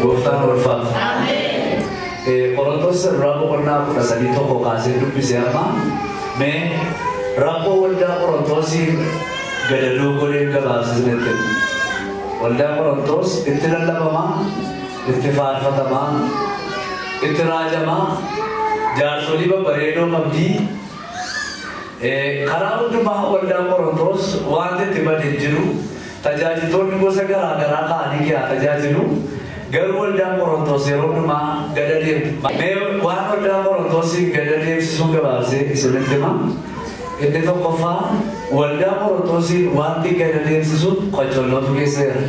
Gooftaan ulfaatu. Qorontos irraa boqonnaa 13 tokko kaasee dubbise amma mee rakkoo waldaa Qorontosii gadadoo godhee gabaabsisnetti. Waldaa Qorontos itti lallabamaa, itti faarfatamaa, itti raajamaa, jaarsolii babbareedoo qabdii. Karaa hundumaa waldaa Qorontos wanti itti bade hin jiru. Tajaajiltoonni gosa garaa garaa ka'anii kiyaa tajaajilu. Garuu waldaan Qorontos yeroo hundumaa gada deemti. Mee waan waldaa Qorontosii gada deemsisuun gabaabsee isinitti hima. Inni tokkoffaa waldaa Qorontosii wanti gada deemsisu qocollootu keessa jira.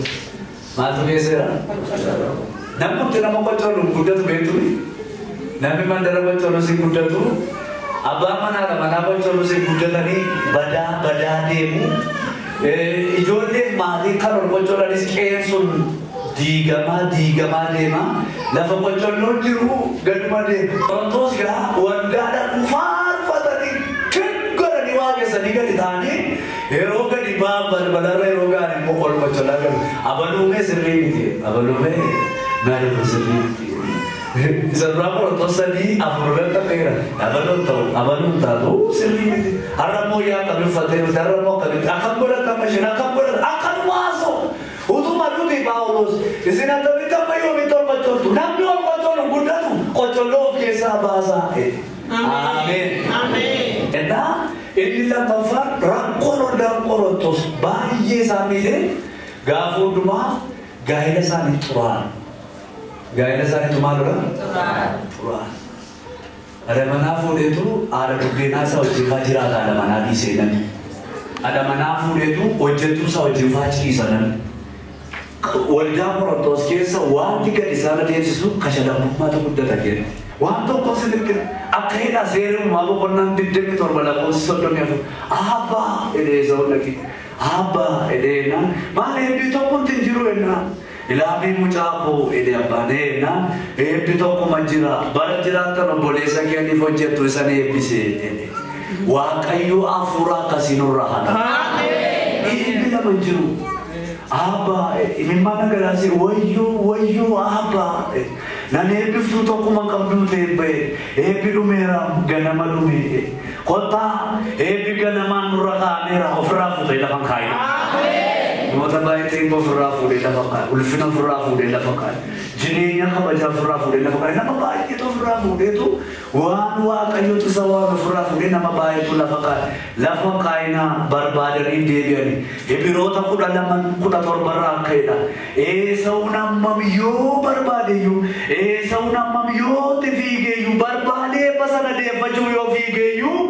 Maaltu keessa jira? Namni nama qocollu guddatu beektu. Namni mandara qocollu si guddatu. Abbaan manaa manaa qocollu si guddatanii badaa badaa deemu. Ijoolleef maatii kan ol qocollanis qe'een sun diigamaa diigamaa deema. Lafa qocolloon jiru gaduma deema. Qorontos gaa waldaadhaan faarfatanii godhanii waaqessanii gadi ta'anii yeroo gadi ba'an balbalarra yeroo ga'an immoo ol qocollaa galu. Abaluumee sirrii miti. Abaluumee maaluma sirrii miti. Isa duraa Qorontos 3 4 irratti ta'eera. Abaluun ta'u abaluun taatu sirrii miti. Har'a immoo yaa akkamiin uffattee dhufte har'a immoo akkamitti akkam godhata isheen akkam godhata akkanuma haasa'u. Utuma nuti Paawulos isin akkamitti amma yoomitti ol qocoltu namni ol qocolu guddatu qocolloo of keessaa baasaa. Ameen. Innaa inni lammaffaan rakkoon waldaan Qorontos baay'ee isaan miidhee gaafa hundumaa gaa'ela isaanii xuraa'an. Gaa'ela isaaniitu maal godha? Xuraa'an. Haadha manaa fuudheetu haadha buddeenaa isaa wajjin faa jiraata haadha manaa dhiisee namni. Haadha manaa fuudheetu hojjettuu isaa wajjin faa ciisa namni. Waldaa Qorontos keessa wanti gadi isaan adeemsisu kashalabummaatu guddata kenna. Waan tokko sirriitti akka hidha seerummaa boqonnaan 27 lakkoofsa 34 abbaa jedhee isa dhaqe. Abbaa jedhee naan maal eebbi tokko hin jiru ennaa. Ilaamii mucaa koo jedhee abbaan ennaa eebbi tokkuma jira bara jiraattan obboleessa keeniif hojjettu isan eebbise jedhe. Waaqayyo hafuura akkasii nurra haa dhabu. Eebbi lama hin jiru. Abbaa imimmaan dhangalaasee wayyoo wayyoo abbaa nan eebbiftuu tokkuma qabduu ta'e ba'e eebbi dhumeera ganama dhume kottaa eebbi ganamaan nurra kaa'ameera ofirraa fuutee lafa kaa'e. Namoota baay'ee ta'e ofirraa fuudhee lafa kaa'e ulfina ofirraa fuudhee lafa kaa'e jireenya kabajaa ofirraa fuudhee lafa kaa'e nama baay'eetu ofirraa fuudheetu waan waaqayyootu isa waan ofirraa fuudhee nama baay'eetu lafa kaa'e lafa kaa'inaa barbaadanii deebi'anii Ibiroota 12 17 irraa akka jedha Eesawuun hammam yoo barbaadeyyuu Eesawuun hammam yoo itti fiigeeyyuu barbaadee eebba sana deeffachuu yoo fiigeeyyuu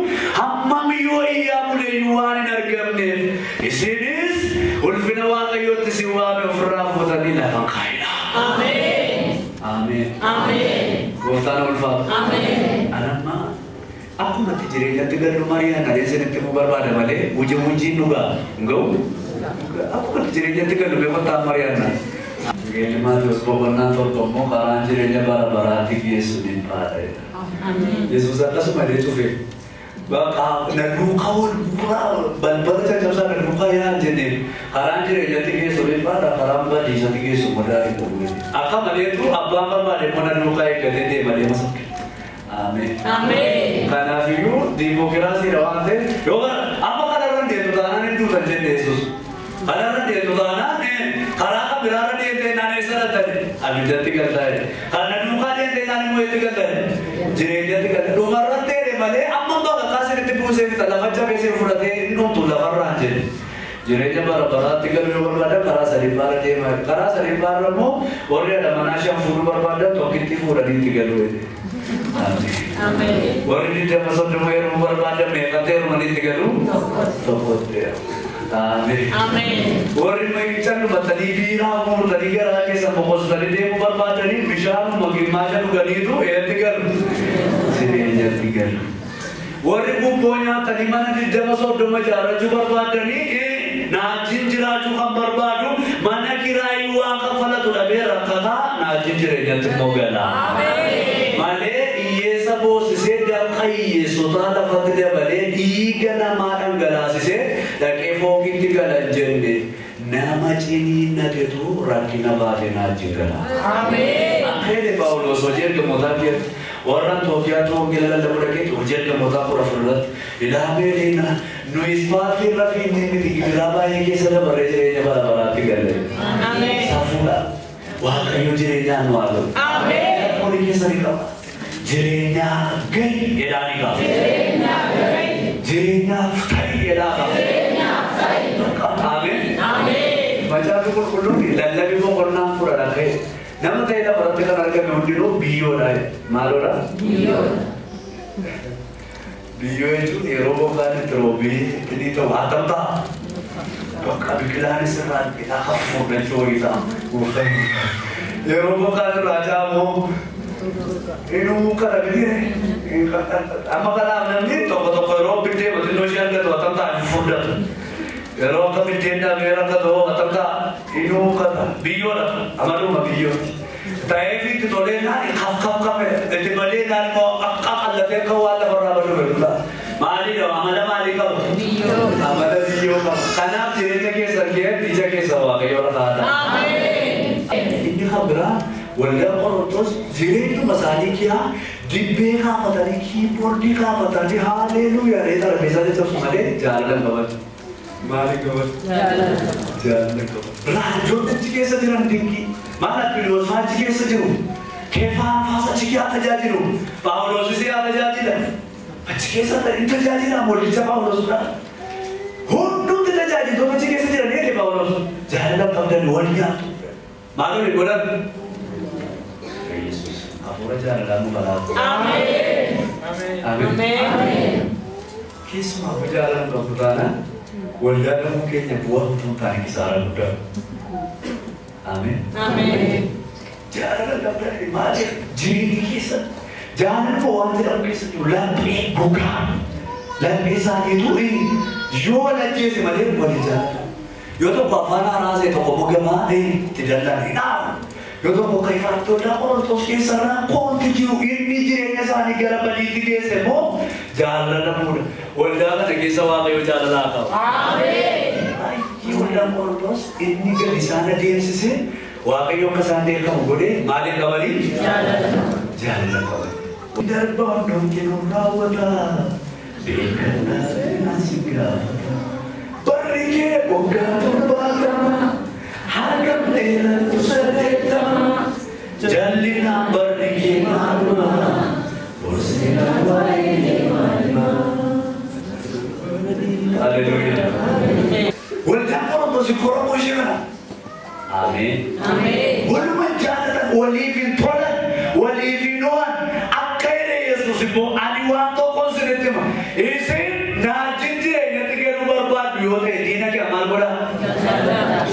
hammam yoo iyyaa buleeyyuu waan hin argamneef isinis ulfina waaqayyootti isin waame ofirraa fuutanii lafa kaa'ina. Ameen. Gooftaan ulfaatu. Anamma akkuma itti jireenyatti gallu Mariyaan alee isinitti himuu barbaada malee hojii hojiin dhugaa hin ga'u. Akkuma itti jireenyatti gallu beekotaa Mariyaan. Wangeelli Maatewos boqonnaa 7 immoo karaan jireenya bara baraatti geessu ni baadha. Yesuus akkasuma illee cufe. Bakka na duukaa ol bu'uuraa balbala caccabsaa na duukaa yaa jenneen karaan jireenyatti geessu ni baadha karaan badiisatti geessu immoo daandii qabu. Akka maleetu abbaan barbaade immoo na duukaa eeggatee deema deema sakke. Ameen. Kanaafiyyuu diimokiraasiidha waan ta'eef yoo amma kanarra deemtu taanaan hin duutan jenne Yesuus. Kanarra deemtu taanaan karaa kan biraarra deemtee naan eessa dhattani? Abiddatti galtaa jedhe. Kan na duukaa deemtee naan immoo eetti galtani? Jireenyatti galtani. Dhumarratti jedhe malee amma bakka kaasinitti buusee fixa lafa jabeessee fudhatee hin dhumtu lafarraan jedhe. Jireenya bara baraatti galuu yoo barbaadan karaa sadiiffaarra deemaa jedhe. Karaa sadiiffaarra immoo warri haadha manaa 5 fuudhuu barbaadan tokkitti fuudhanii itti galuu jedhe. Warri 20 30 heerumuu barbaadan meeqatti heerumanii itti galuu? Tokkotti heerumu. Ameen. Warri mayicha dhumatanii biiraa guurtanii garaa keessa boqosatanii deemuu barbaadanii bishaanuma gimmaasha dhuganiitu eetti galu? Jireenyatti galu. Warri gubboo nyaatanii mana 20 30 ijaarrachuu barbaadanii naajjiin jiraachuu kan barbaadu mana kiraayii waan kaffalatu dhabee rakkataa naajjiin jireenyatti immoo gala. Malee hiyyeessa boosisee danqa hiyyeessotaa lafatti dabalee dhiiga namaa dhangalaasisee dhaqee fooqitti gala hin jenne. Nama ciniinnatetu rakkina baatee naa jigala. Akka jedhe Phaawulos hojii ergamootaa keessatti warra Antookiyaatu wangeela lallabuu dhaqeetti hojii ergamootaa 14 irratti ilaameeliin nu ispaaltii irra fiinnee miti gibiraa baay'ee keessa dabarree jireenya bara baraatti galle. Safuudha. Waaqayyo jireenyaan nu haa ta'u. Horii keessa ni qaba. Jireenyaa gahi jedhaa ni qaba. Jireenyaaf ta'i jedhaa qaba. Ameen. Macaafa qulqulluun lallabii boqonnaa 10 ka'e. Nama ta'e lafarratti kan argame hundinuu biyyoodha. Maaloodha? Biyyoodha. Biyyoo jechuun yeroo bokkaan itti roobee inni ta'u hatam ta'a. Bakka biqilaan sirraa biqilaa kan furdachuu wayii ta'a. Yeroo bokkaan irraa caamu inuu kana bitire amma kanaaf namni tokko tokko yeroo biddee xinnoo ishee argatu hatam ta'a hin furdatu. Yeroo akka biddeen dhabee rakkatu hatam ta'a inuu kana biyyoodha amaluma biyyooti. Ta'ee fi itti tolee naani kaf kaf kaf itti malee naani immoo akka qallatee akka waan lafarraa baduu beekudha. Maalidha amala maalii qaba? Amala biyyoo qaba. Kanaaf jireenya keessa keessatti ija keessa Waaqayyo irra kaa'ata. Inni kan biraa waldaa Qorontos jireenyuma isaanii kiyaa dibbee kaafatanii kiiboordii kaafatanii haaleluuyaa jedhee xarapheezaa cabsu malee jaalala hin qaban. Maaliin qaban? Jaalala qaban. Raajoonni achi keessa jiran dinqii. Maal Aphiloos achi keessa jiru? Keefaan faas achi haa tajaajilu. Phaawulosis haa tajaajila. Achi keessa hin tajaajila waldicha Phaawulos dha. Hundumti tajaajiltoota achi keessa jiran eege Phaawulos. Jaalala qabdan wal nyaatu. Maal olii godhan? Yesuus hafuura jaalalaa nu balaatu. Ameen. Keessumaa jaalala qabdu taanaan waldaa dhabuu keenya bu'aa utuu hin taane kisaaraa guddaa. Ameen. Jaalala qabdan maaliif jireenya keessa jaalala waan jedhamu keessa jiru laphee gogaa laphee isaaniitu yoo wal ajjeese malee wal jaalatu. Yoo tokko afaan haaraa ta'e tokko immoo gamaa itti dallan hin dhaabu. Yoo tokko kan ifaattoota Qorontos keessa rakkoonti jiru inni jireenya isaanii gara badiitti geesse immoo jaalala fuudha. Waldaa kana keessa Waaqayyo jaalala haa qabu. Baay'ee waldaan Qorontos inni gadi isaan adeemsise Waaqayyo akka isaan beekamu godhee maaliin qabanii? Jaalala qaban. Darba hundumti nu raawwata. Beekannaa seenaa si gaafata. Barri kee waggaa 70 hagam dheeratu 80 jallinaan barri kee maaluma borseenaa waa'ee maaluma. Haleluuyaa. Waldaan Qorontos koromoo ishee kana. Ameen. Waluma jaalatan waliif hin tolan waliif hin oolan akka jedhe Yesuus immoo ani waan tokkoon isinitti hima. Isin naajin jireenyatti galuu barbaaddu yoo ta'e diina kee maal godhaa?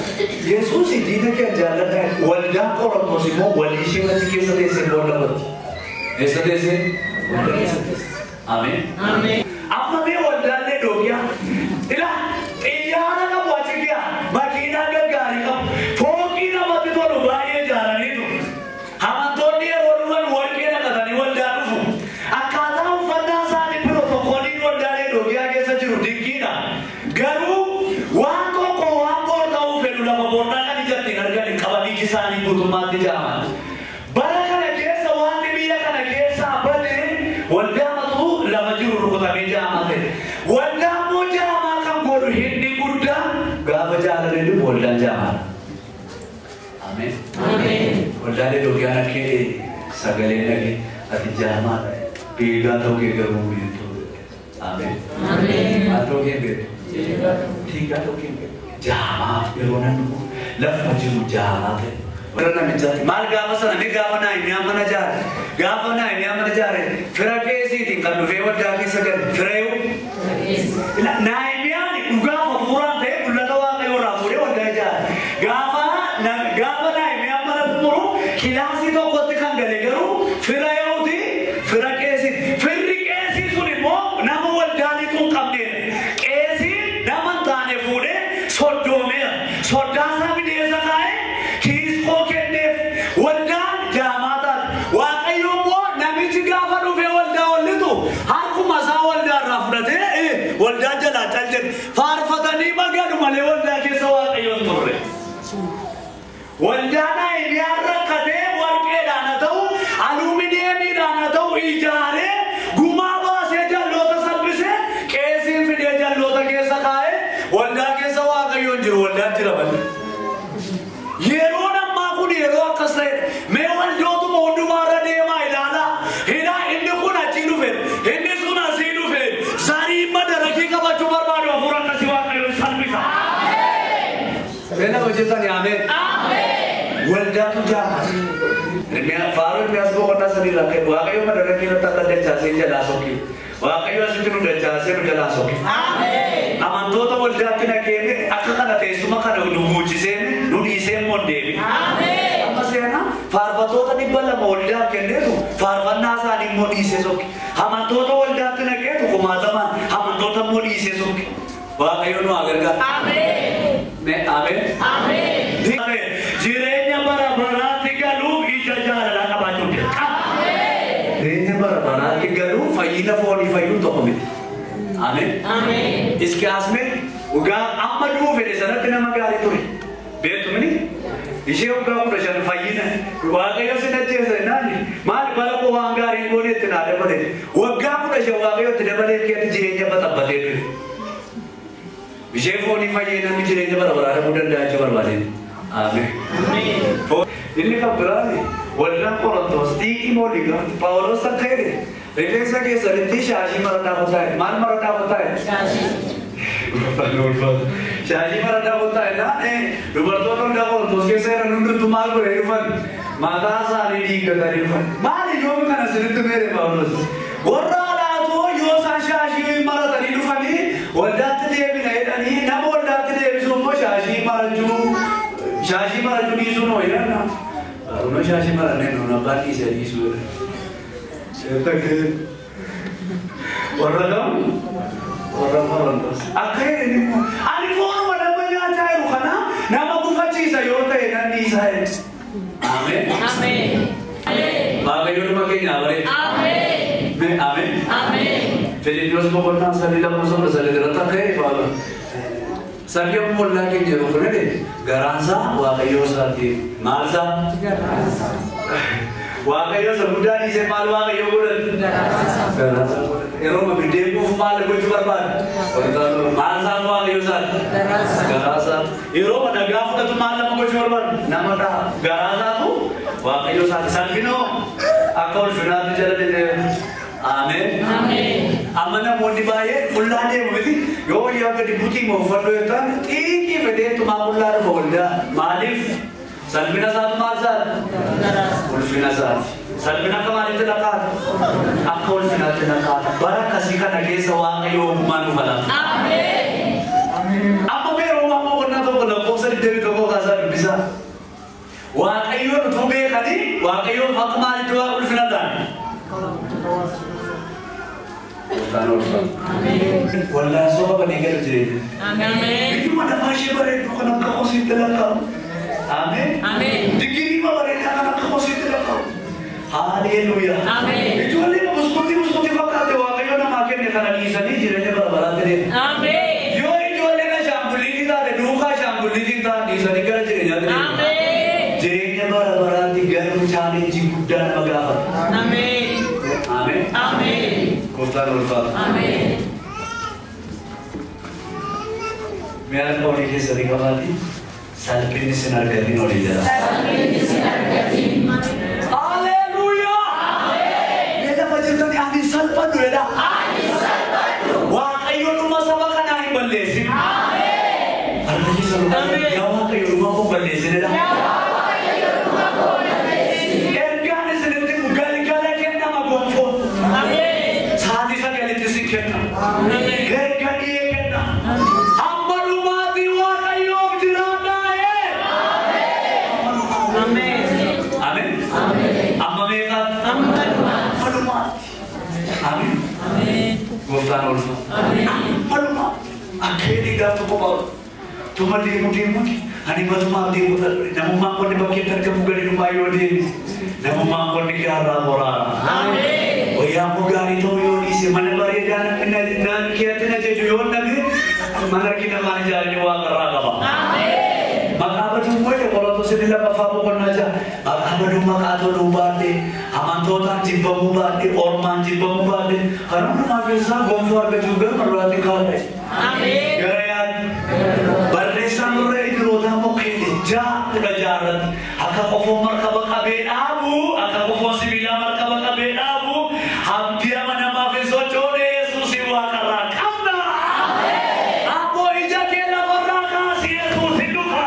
Yesuus diina kee jaalladha. Waldaan Qorontos immoo walii ishee achi keessa teessee boolla qotti. Eessa teessee? Waldaa keessa teessee. Ameen. Amma mee waldaalee Dooqiyaa ilaa xiyyaara qabu achi giyaa makiinaa gaggaarii qabu fooqii namatti tolu baay'ee ijaaraniitu. Amantoonni yeroo dhufan warqee naqatanii waldaa dhufu. Akkaataa uffannaa isaanii pirootokooliin waldaalee Dooqiyaa keessa jiru dinqiidha. Garuu waan tokko waan boor ta'uu fedhu lafa boordaa kan ijatti hin argan hin qaban iji isaanii guutummaatti jaaman. Bara kana keessa wanti biyya kana keessaa bade waldaa matuu lafa jiru rukutamee jaamaa ta'e. Waldaa immoo jaamaa kan godhu hindi guddaa gaafa jaalala dhufu waldaan jaamaadha. Ameen. Waldaalee Dooqiyaan akka sagalee dhage ati jaamaadha. Beekaa ta'uu kee garuu beektu. Ameen. Maal ta'uu kee beektu? Beekaa ta'uu kee beektu. Jaamaa yeroo nan dhufu lafuma jiru jaamaa ta'e. Warra namichaati maal gaafa sana ni gaafa Naahimiyaa mana jaare gaafa Naahimiyaa mana jaare fira keessiitiin kan dhufee waldaa keessa gale fireeyu. Naahimiyaan dhugaaf hafuuraan ta'e mul'ata Waaqayyoo irraa fuudhee waldaa ijaare. Gaafa Naahimiyaan mana xumuru kilaasii tokkotti kan gale garuu fira yooti fira qeesii. Firri qeesii sun immoo nama waldaa lixuu hin qabneedha. Qeesiin nama hin taane fuudhee soddoomeera. Soddaasaa fideessa kaa'ee kiiskoo kenneef waldaan jaamaa taate. Waaqayyo immoo namichi gaafa dhufee waldaa ol lixu harkuma isaa waldaa irraa fudhatee waldaa jalaa cal jedhe. Faarfataa Meena hojjetan ameen. Waldaatu jaamata. Faaruu Ermiyaas boqonnaa 3 irraa ka'e Waaqayyo madara keenya akka dachaasee jalaa sokke. Waaqayyo asitti nu dachaasee nu jalaa sokke. Amantoota waldaatti nageenne akka kana teessuma kana nu guuchisee nu dhiisee immoo deebi. Amma seenaa faarfattoota 200 waldaa kenneetu faarfannaa isaanii immoo dhiisee sokke. Amantoota waldaatti nageetu kumaatamaan amantoota immoo dhiisee sokke. Waaqayyo nu haa gargaaru. Ameen. Ameen. Jireenya bara baraatti galuuf ija jaalalaa qabaachuu dirqama. Jireenya bara baraatti galuuf fayyina foonii fayyuun tokko miti. Ameen. Iskiyaas mee dhugaa amma du'uu fedhe sanatti nama gaarii ture. Beektu mini? Ishee waggaa 15 fayyina Waaqayyo sin ajjeesa jennaan maal bara koo waan gaarii goone itti naa dabale. Waggaa 15 Waaqayyo itti dabalee keetti jireenya baxabbatee ture. Ishee foonii fayyee namni jireenya bara baraa dhabuu danda'a jechuu barbaadeen. Ameen. Inni kan biraan waldaan Qorontos xiiqii mooligaa Phaawulos akka jedhe rifeensa keessanitti shaashii maradhaa qotaa'e. Maal maradhaa qotaa'e? Shaashii maradhaa qotaa'e naan dubartoota waldaa Qorontos keessa jiran hundumtu maal godhanii dhufan? Mataa isaanii dhiiggatanii dhufan. Maali yoom kana sinitti meere Phaawulos? Warra alaatoo yoo isaan shaashii maratanii dhufanii waldaatti deebina jedhanii nama waldaatti deebisu immoo shaashii marachuu shaashii marachuu dhiisuun hoo jedhan. Barumsa shaashii marannee nuun abbaan dhiisee dhiisuu jedhan. Warra kam? Warra Qorontos. Akka jedhan immoo ani foonuma nama nyaachaa jiru kana nama gufachiisa yoo ta'e nan dhiisaa jedhe. Ameen. Waaqayyo dhuma keenya haa bareechu. Ameen. Filiippiyoos boqonnaa 3 lakkoofsa 13 irratti akka jedhe Phaawulos. Sabni ollaa keenya jiru kun jedhe garaan isaa Waaqayyoo isaati. Maal isaa? Waaqayyo isa guddaa dhiisee maal Waaqayyoo godhate? Garaa isaa godhate. Yeroo biddeen quufu maal gochuu barbaada? Maal isaa Waaqayyoo isaati? Garaa isaati. Yeroo dhagaa fudhatu maal nama gochuu barbaada? Nama dhaha. Garaa isaatu Waaqayyoo isaati. Salphinoo akka ulfinaatti jala deddeebi'a. Ameen. Amma namoonni baay'een qullaa deemu miti yoo wayyaa gadi butii moo uffadhu jettan xiiqii fedheetumaa qullaa dhufa waldaa. Maaliif? Salphina isaatu maal isaati? Ulfina isaati. Salphina akka maalitti lakkaa'ata? Akka ulfinaatti lakkaa'ata. Bara akkasii kana keessa Waaqayyo ogummaa nuuf haa laatu. Amma mee Roomaa boqonnaa 1 lakkoofsa 21 kaasaa dubbisaa. Waaqayyoon utuu beekanii Waaqayyoon akka maalitti waa ulfina ta'an? Wallaansoo qabanii galu jireenya. Biyyuma lafaa ishee bareedduu kan akka kosiitti lakkaa'u. Ameen. Digirii bareedaa kan akka kosiitti lakkaa'u. Haleluuyaa. Ijoollee buskutii buskutii fakkaate Waaqayyo namaa kenne kana dhiisanii jireenya bara baraatti deemu. Yoo ijoolleen ashaangulliitii taate duukaa ashaangulliitii ta'an dhiisanii gara jireenyaatti deemu. Jireenya bara baraatti garuu chaalenjii guddaa nama gaafata. Ameen. Gooftaan ulfaatu. Mi'a harka olii keessanii qabaati. Salphinni sin argatin olii jala. Haleluuyaa. Mee lafa jirtanii ani salphadhu jedha. Waaqayyo dhuma saba kanaa hin balleessin. Harka keessa yaa Waaqayyo dhuma koo balleessin jedha. Ergaan isinitti galgala kennama gonfoo. Sa'aatii 9tti si kennama. Erga dhiyee kennama. Hamma dhumaatii Waaqayyoof jiraadhaa. Ameen. Amma meeqaatti? Hamma dhumaatti. Ameen. Gooftaan ulfaatu. Hamma dhumaatti. Akka inni gaaf tokko Phaawulos. Tuma deemu deemuuti. Ani matumaaf deemu namummaan qonni bakkeetti argamu gadi dhumaa yoo deeme namummaan qonni gaarraa boraara. Wayyaan koo gaarii ta'uu yoo dhiise mana bareedaa naan keetti na jeju yoo dhabe mana argina maal ijaaranii waaqarraa qaba. Maqaa baduu moo'e Qorontos inni 2ffaa boqonnaa 6 maqaa baduu maqaa toluu baadhee amantootaan jibbamuu baadhee ormaan jibbamuu baadhee kan hundumaa keessaa gonfoo argachuu gara marraatti kaa'adha. Gara yaadu barreessaan warra Ibrootaa mukkeen 6 16 irratti akka qofoon markaba qabee dhaabu akka qofoon sibiilaa markaba qabee dhaabu abdii amanamaaf hin sochoone Yesuusin waaqarraa qabna. Abboo ija kee lafarraa kaasi Yesuusin dhufa.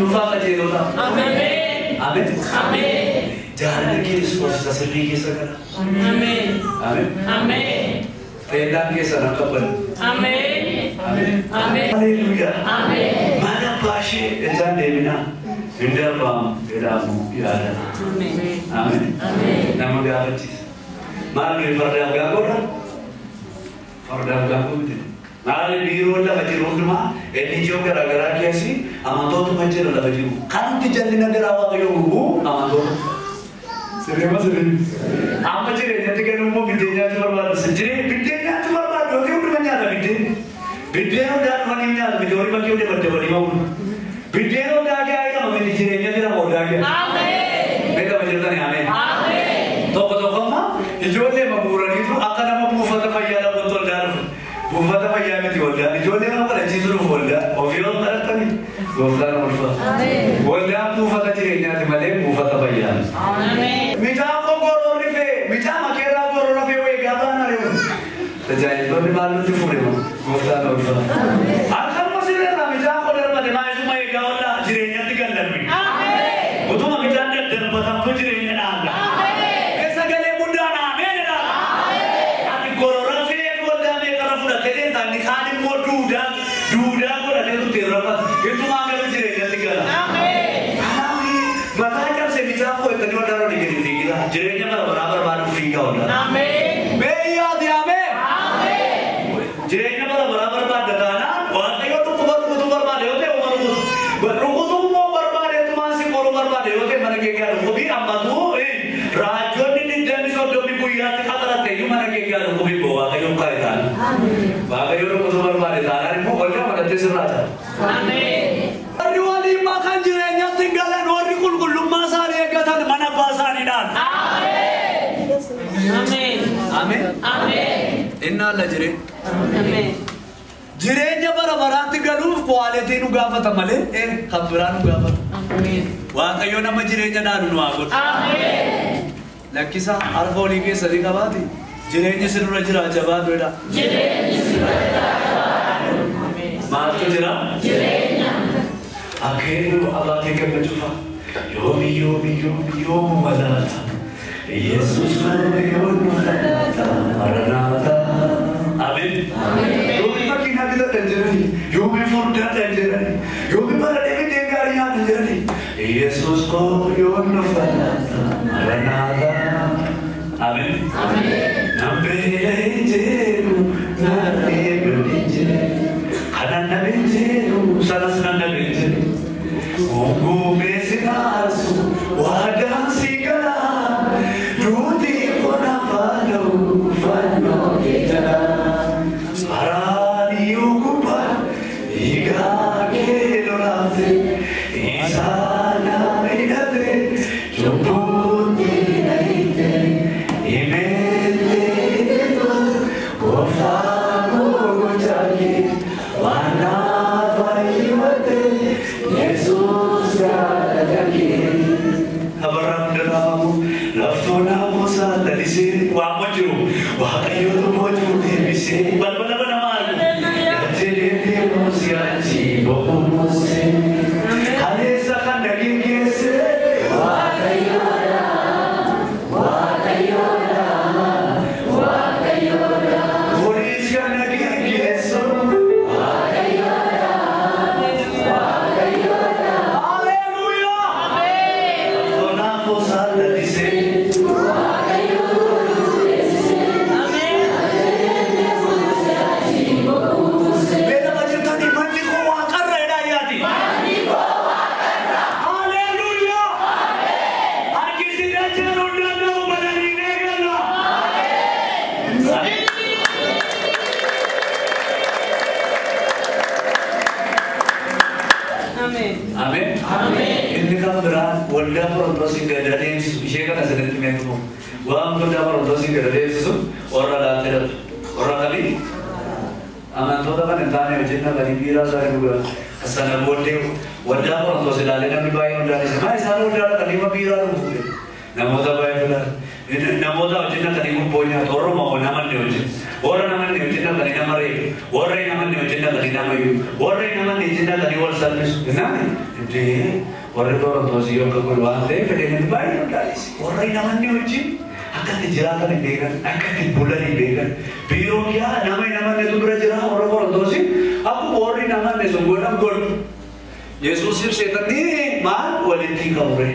Dhufaa qajeelota. Ameen. Ameen. Ameen. Jaalalli Kiristoos isa sirrii keessa gala. Ameen. Ameen. Ameen. Teellaan keessan akka banu. Ameen. Ameen. Ameen. Haleluuyaa. Ameen. Mana abbaa ishee isaan deebinaa. Hin darbaamu jedhamu yaada. Ameen. Ameen. Ameen. Nama gaafachiisa. Maal nuyi fardaaf gaangoodha? Fardaaf gaangoo miti. Maal biiroon lafa jiru hundumaa NGO garaagaraa keessi amantootuma jira lafa jiru. Kan nuti jallina garaa Waaqayyoo gubuu amantoota. Sirriima sirrii. Amma jireenyatti galuu immoo biddeen nyaachuu barbaadu. Jireen biddeen nyaachuu barbaadu yookiin hunduma nyaata biddeen. Biddeen hundaa dhufanii nyaatu miti horii bakkee hunda dabalii mamu. Biddeen hundaa gaa'ee qaba miti jireenya jira hundaa gaa'ee. Ameen. Beekama jirtani ameen. Ameen. Tokko tokko amma ijoollee maguuraniitu akka nama buufata fayyaa dhabuutti waldaa dhufu. Buufata fayyaa miti waldaan. Ijoollee nama kadhachiisu dhufu waldaa. Ofii yoo kadhatani gooftaan ulfa. Waldaan buufata jireenyaati malee buufata fayyaa. Ameen. Midhaan koo goroo rifee, midhaan makeerraa goroo rafee wayii gaafa na Tajaajiltoonni maal nutti fuudhe gooftaan ulfa. Akkanuma sirreerraa midhaan koo darbate maa isuma eegaa waldaa jireenyatti gallanne. Ameen. Utuma midhaan daddarbatamtu jireenya dhaalla. Ameen. Sagalee guddaan ameen jedha. Ati gorora feetu waldaa meeqarra fudhattee deemta inni kaan immoo duudaa duudaa godhatee turte rafata. Ittumaa garuu jireenyatti gala. Ameen. Kanaaf mataa cabsee midhaan koo ittanii waldaa irra gadi fiigila. Jireenya bara baraa barbaaduuf fiigaa waldaa. Ameen. Meeyyaati ameen. Ameen. Jireenya bara baraa barbaadda taanaan Waaqayyo dhukkuba rukutuu barbaade yoo ta'e uma rukutu. Rukutuu immoo barbaade tumaan si qoruu barbaade yoo ta'e mana kee gaa dhukkubii ammatu raajonni 20-30 guyyaatti qaxaratte iyyuu mana kee gaa dhukkubii boo Waaqayyoon kaa'e taana. Waaqayyo rukutuu barbaade taanaan immoo waldaa madattee sirraa ta'a. Ameen. Warri waliin makan jireenyatti hin galan warri qulqullummaa isaanii eeggatan mana abbaa isaanii dhaala. Ameen. Ameen. Ameen. Inni alla jireenya. Ameen. Jireenya bara baraatti galuuf kwaalitii nu gaafata malee kan biraa nu gaafata. Ameen. Waaqayyo nama jireenya dhaalu nu haa godhu. Ameen. Lakkisa harka olii keessatti qabaati. Jireenyi sirra jira jabaatu jedha. Jireenyi sirra jira. Ameen. Maaltu jira? Jireenya. Akeeru abaatee gammachuufa. Yoomi yoomi yoomi yoomuma laata. Yesuus yoom laata. Maranaata. Ameen. Yoomi makiinaa bitadha jedhani. Yoomi furdaadha jedhani. Yoomi bara deebitee gaarii nyaata jedhani. Yesuus koo yoom nufa laata. Maranaata. Ameen. Ameen. Nambeela hin jedhu naan eegalu hin jedhu. Kanan dhabe hin jedhu sanas nan dhabe hin jedhu. Gongoomee si naarsu waadaan si galaa. Duuti kona faana'u fannoo kee jalaa. Araanii gubbaa dhiigaa kee lolaafte. Isaan na hidhate cubbuutti na hiite. Imeellee gooftaa koo gochaake waan naaf fayyifate Yesuus jaalala kee. Abarraam daraamu laftoon hamuusaa lalisee waamma jiru Waaqayyootu boojuu deebisee balbala banamaa argu. Jedhee deemuu si'achi boqommuusee kaleessa kan dhageesse Waaqayyoodha Waaqayyoodha Waaqayyoodha Kunis kan dhageessu Waaqayyoodha Waaqayyoodha Haleluuyaa. Ameen. Laftoon hamuusaa lalisee. Ameen. Beelama jirtanii manni koo waaqarra jedhaa yaati. Haleluuyaa. Harki si dachaan hundaan danda'u balaliinee gala. Ameen. Ameen. Ameen. Inni kan biraan waldaa Qorontosiin gad adeemsisu ishee kana isinitti meetumu. Waan waldaa Qorontosiin gad adeemsisu warra laatti dhaltu. Warra kamii? Amantoota kan hin taane hojii naqanii biiraa isaanii dhugaa. Sana booddee waldaa Qorontos ilaalee namni baay'een waldaan isa. Maa isaan waldaa dhaqanii ma biiraa dhugu? Namoota baay'ee dhugaa. Namoota hojii naqanii gubboo nyaatu. Warruma namanne hojii. Warra namanne hojii naqanii nama reebu. Warra hin amanne hojii naqanii nama iyyuu. Warra hin amanne hojii naqanii wal salphisu. Naani Warri Qorontoos yoo akka godhu waan ta'eef fedheen baay'ee guddaadhis. Warra namoonni wajjin akka itti jiraatan hin beekan, akka itti bulan hin beekan. Biiroo yaa nama hin amannetu bira jira warra Qorontoos akkuma warri hin amanne sun godhan godhu. Yesuusiif seexanni maal walitti qabure.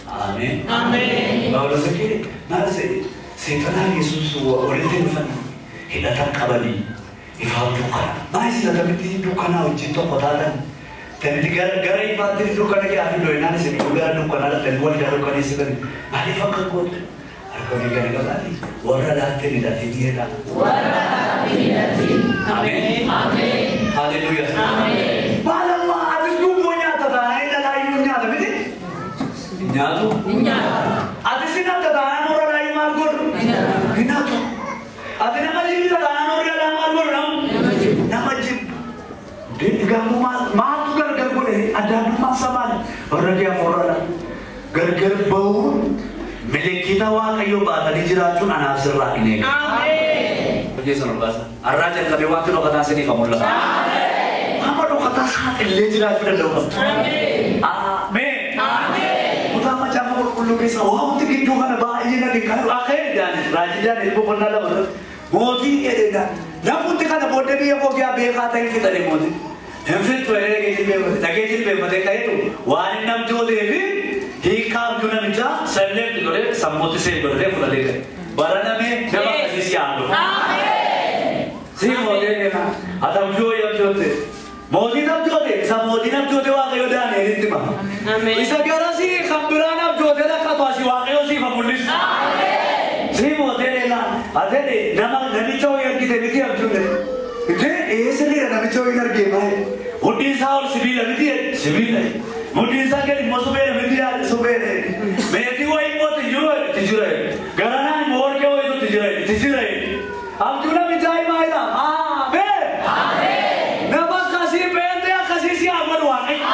Ameen. Ameen. Phaawulos kee maal seexanaa Yesuus walitti dhufan hidhatan qabanii ifaaf dukkana. Maal hidhatamitti dukkanaa wajjin tokko taatan? Tadi gara ifaatti dukkana kee afi doinaan isin gara dukkana dhaqxanii waldaa dukkaneessitan maaliif akka gootu? Harka olii gadi qabaati. Warra laattee hidhatiin jedha. Warra laattee hidhatiin. Ameen. Ameen. Haleluuyaa. Ameen. Maal amma atis dubboo nyaata taanaan dhalaayyuu nyaata miti? Nyaatu. Nyaatu. Atis nyaata taanaan warra laayyuu maal godhu? Nyaatu. Ati nama jibbita taanaan warra dhalaa maal godhu? Nama jibba. Gamoo maaltu gargar godhe adda addummaa isaa warra dhiyaaf warra dha. Gargar bahuun milikkita Waaqayyoo baatanii jiraachuun anaaf sirraa hin eegamu. Ameen. Jeesan ol baasa. Har'aa jalqabee wanti dhokataa isiniif haa mul'atu. Amma dhokataa saaxillee jiraachuu danda'u qabdu. Ameen. Ameen. Ameen. Kutaa macaafa qulqulluu keessa wanti gidduu kana baay'ee na dinqaa akka jedhan raajii Daani'el boqonnaa 2 irratti mootii jedhedha. Namoonni kana booddee biyya koo kiyaa beekaa ta'e fixate mootii. Hin fixu jedhee dhagee jilbeeffatee ka'eetu waan inni abjootee fi hiikaa abjuu namichaa salleetti godhee sammuutti see godhatee fudhatee ka'e. Bara namee nama akkasii si haadhu. Ameen. Si mootee deema. Ati abjuu wayii abjoote. Mootiin abjoote isa mootiin abjoote Waaqayyo Daani'elitti hima. Ameen. Isa garasii kan biraan abjoote rakkatu asii Waaqayyo siif haa mul'isu. Ameen. Si mootee deema. Ati nama namicha wayii argite miti abjuute. Ite eessa namicha wayii argee maali? Mudhiin isaa ol sibiila miti sibiila. Mudhiin isaa gadi immoo supheedha miti yaade supheedha. Meetii wayii immoo itti jira. Garanaan immoo warqee wayiitu itti jira itti jira. Abjuu namichaa himaa jira. Ameen. Ameen. Nama akkasii beektee akkasii si haa godhu Waaqayyo.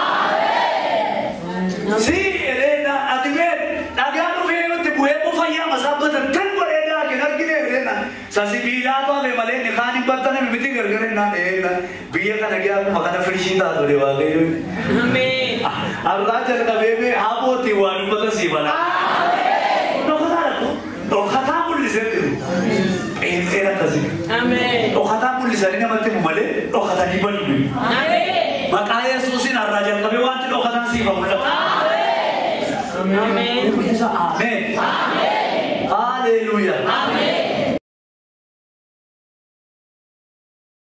Si eleena ati mee dhagaa dhufee itti bu'ee immoo fayyaa masaa batan tan godhee daakeen argine eleena. Sasibiilaatu hafe malee inni kaan hin battaname miti gargar innaan eena. Biyya kana gee akkuma kana firishiin taatu dee Waaqayyo. Ameen. Har'aa jalqabee mee haabootiin waa dubbata sii bala. Dhokataa dhaqu. Dhokataa mul'isee jiru. Pheenxeen akkasii. Ameen. Dhokataa mul'isanii namatti himu malee dhokatanii badu. Ameen. Maqaa Yesuusiin har'aa jalqabee wanti dhokataan siif haa mul'atu. Ameen. Ameen. Ameen. Haleluuyaa. Ameen.